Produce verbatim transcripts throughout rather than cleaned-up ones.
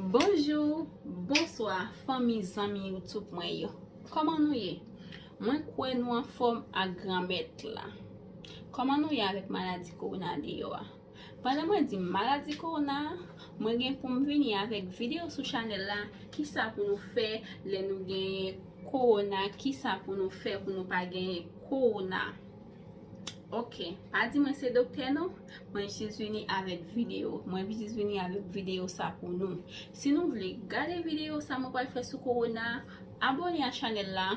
Bonjou, bonswa, fanmi, zanmi YouTube mwen yo. Kòman nou ye? Mwen kwè nou anfòm ak Granmèt la. Kòman nou ye avèk maladi kowona deyò a? Pandan mwen di maladi kowona, mwen gen pou m vini avèk videyo sou chanèl la, kisa pou nou fè lè nou genyen kowona, kisa pou nou fè pou nou pa genyen kowona. Ok, pa di mwen se doktè non, mwen jis vini avèk videyo, mwen jis vini avèk videyo sa pou nou. Si nou vle gade videyo sa mwen pral fè sou kowona, abòne a chanèl la,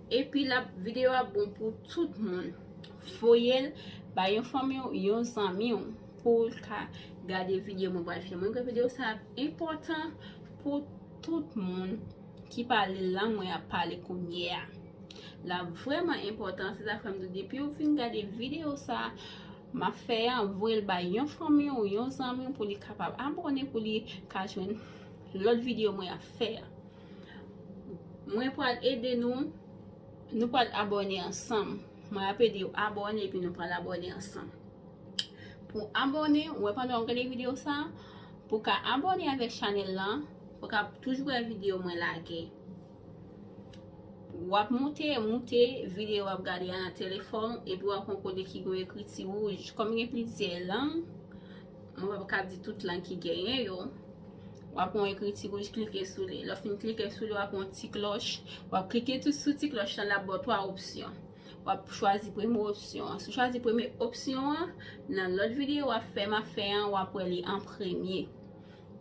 epi la videyo a bon pou tout moun. Voye l ba yon fanmi w, yon zanmi w pou l ka gade videyo mwen pral fè. Mwen kwè videyo sa ap enpòtan pou tout moun ki pale lang mwen ap pale kounye a. L ap vrèman enpòtan, se sa fè m di w depi w fin gade videyo sa m ap fè a, voye l ba yon fanmi w, yon zanmi w pou li kapab abòne pou li ka jwenn lòt videyo mwen ap fè a. Mwen pral ede nou, nou pral abòne ansanm. Mwen ap ede w abòne epi nou pral abòne ansanm. Pou abòne, ou wè pandan w gade videyo sa, pou w ka abòne avèk chanèl lan, pou w ka toujou wè videyo mwen lage. W ap moute, moute videyo w ap gade a nan telefòn, epi w ap wè yon kote ki gen ekriti wouj. Kòm gen plizyè lang, mwen pa ka di tout lang ki genyen yo. W ap wè yon ekriti wouj, klike sou li. Lè w fin klike sou li, w ap wè yon ti klòch. W ap klike tou sou ti klòch lan, l ap ba w twa opsyon. W ap chwazi premye opsyon an. Si w chwazi premye opsyon an, nan lòt videyo w ap fè, m ap fè an, w ap wè li an premye.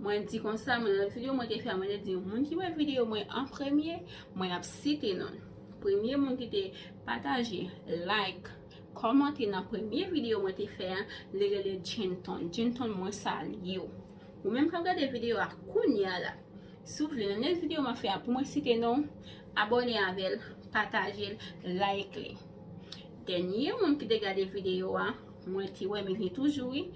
Mwen di konsa, mwen nan lòt videyo mwen te fè a, mwen te di moun ki wè videyo mwen an premye, mwen ap site non l. Premye moun ki te pataje, like, kòmante nan premye videyo mwen te fè a, li rele Jenton. Jenton, mwen salye w. Ou menm k ap gade videyo a kounye a la, si w vle nan next videyo m ap fè a pou mwen site non w, abòne avè l, pataje l, like li. Dènye moun ki te gade videyo a, mwen te wè, men gen toujou wi,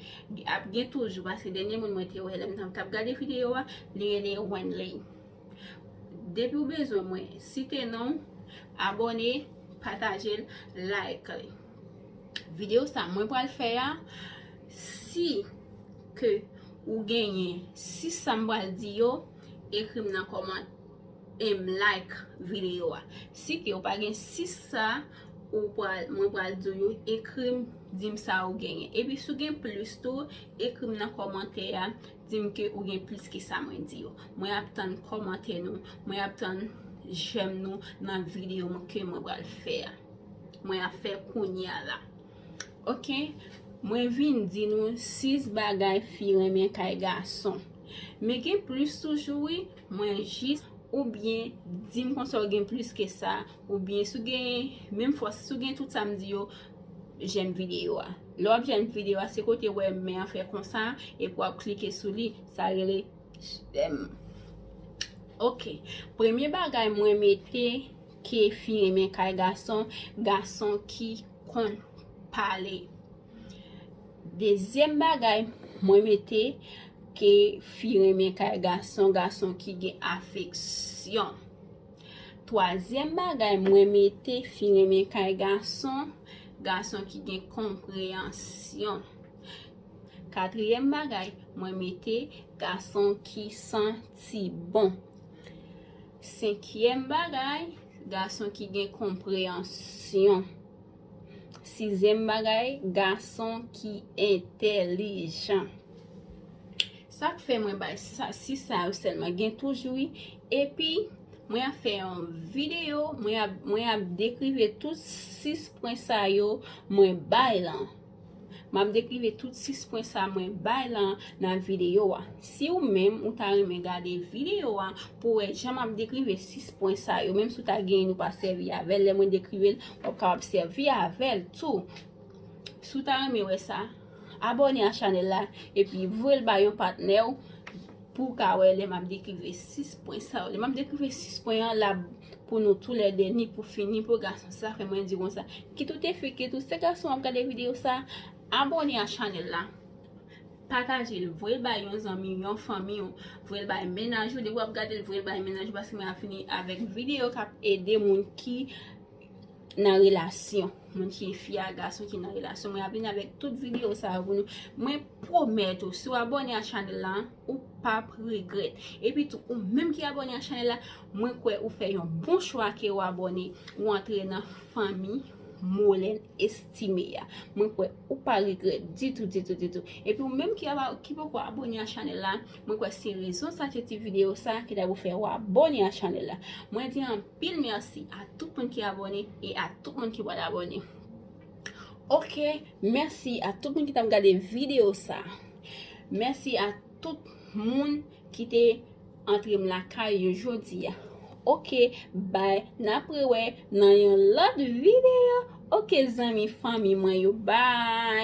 ap gen toujou, paske dènye moun mwen te wè lè m t ap gade videyo a, li rele Wenley. Depi w bezwen mwen, site non w, abòne, pataje l, like li. Videyo sa mwen pral fè a, si ke ou genyen sis sa m pral di yo, ekri m nan kòmantè, em, like videyo a. Si ke ou pa gen sis sa ou pral, mwen pral di w yo, ekri m, di m sa ou genyen. Epi si w gen plis tou, ekri m nan kòmantè a, di m ke ou gen plis ke sa mwen di yo. Mwen ap tann kòmantè nou, mwen ap tann j'aime nou nan videyo ke mwen pral fè a. Mwen ap fè kounye a la. Ok? Mwen vin di nou sis bagay fi renmen kay gason. Men gen plis toujou wi, mwen jis, oubyen di m konsa w gen plis ke sa, oubyen si w gen menm fòs, si w gen tout sa m di yo, j'aime videyo a. Lè w ap j'aime videyo a, se kote w wè men an fè konsa, epi w ap klike sou li, sa rele j'aime. Ok. Premye bagay mwen mete ke fi renmen kay gason, gason ki konn pale. Dezyèm bagay mwen mete ke fi renmen kay gason, gason ki gen afeksyon. Twazyèm bagay mwen mete fi renmen kay gason, gason ki gen konpreyansyon. Katriyèm bagay mwen mete gason ki santi bon. Senkyèm bagay, gason ki gen konpreyansyon. Sizyèm bagay, gason ki entèlijan. Sa k fè mwen bay sa, sis sa yo sèlman, gen toujou wi. Epi mwen ap fè yon videyo, mwen ap, mwen ap dekrive tout sis pwen sa yo mwen bay lan. M ap dekrive tout sis pwen sa mwen bay lan nan videyo a. Si ou menm ou ta renmen gade videyo a pou wè jan m ap dekrive sis pwen sa yo, menm si w ta genyen ou pa sèvi avè l, lè mwen dekrive l, w ap kapab sèvi avè l tou. Si w ta renmen wè sa, abòne a chanèl la epi voye l ba yon patnè w pou w ka wè lè m ap dekrive sis pwen sa yo. Lè m ap dekrive sis pwen an, l ap pou nou toulède, ni pou fi, ni pou gason. Sa fè mwen di konsa, kit ou te fi, kit ou se gason w ap gade videyo sa, abòne a chanèl la. Pataje l, voye l bay yon zanmi, yon fanmi w, voye l bay mennaj ou, depi w ap gade l, voye l bay mennaj ou, paske mwen ap vini avèk videyo k ap ede moun ki nan relasyon. Moun ki fi a gason ki nan relasyon. Mwen ap vin avèk tout videyo sa yo pou nou. Mwen pwomèt ou, si w abòne a chanèl la, ou p ap regrèt. Epi tou, ou menm ki abòne a chanèl la, mwen kwè ou fè yon bon chwa ke w abòne, ou antre nan fanmi Molène Estimé a. Mwen kwè ou pa regrèt ditou, ditou, ditou. Epi ou menm ki, aba, ki poko abòne a chanèl la, mwen kwè se rezon sa te ti videyo sa ki ta pou fè w abòne a chanèl la. Mwen di anpil mèsi a tout moun ki abòne e a tout moun ki pral abòne. Ok, mèsi a tout moun ki t ap gade videyo sa. Mèsi a tout moun ki te antre m lakay yo jodi a. Ok, bay, n ap rewè nan yon lòt videyo. Ok, zanmi, fanmi mwen yo, bay.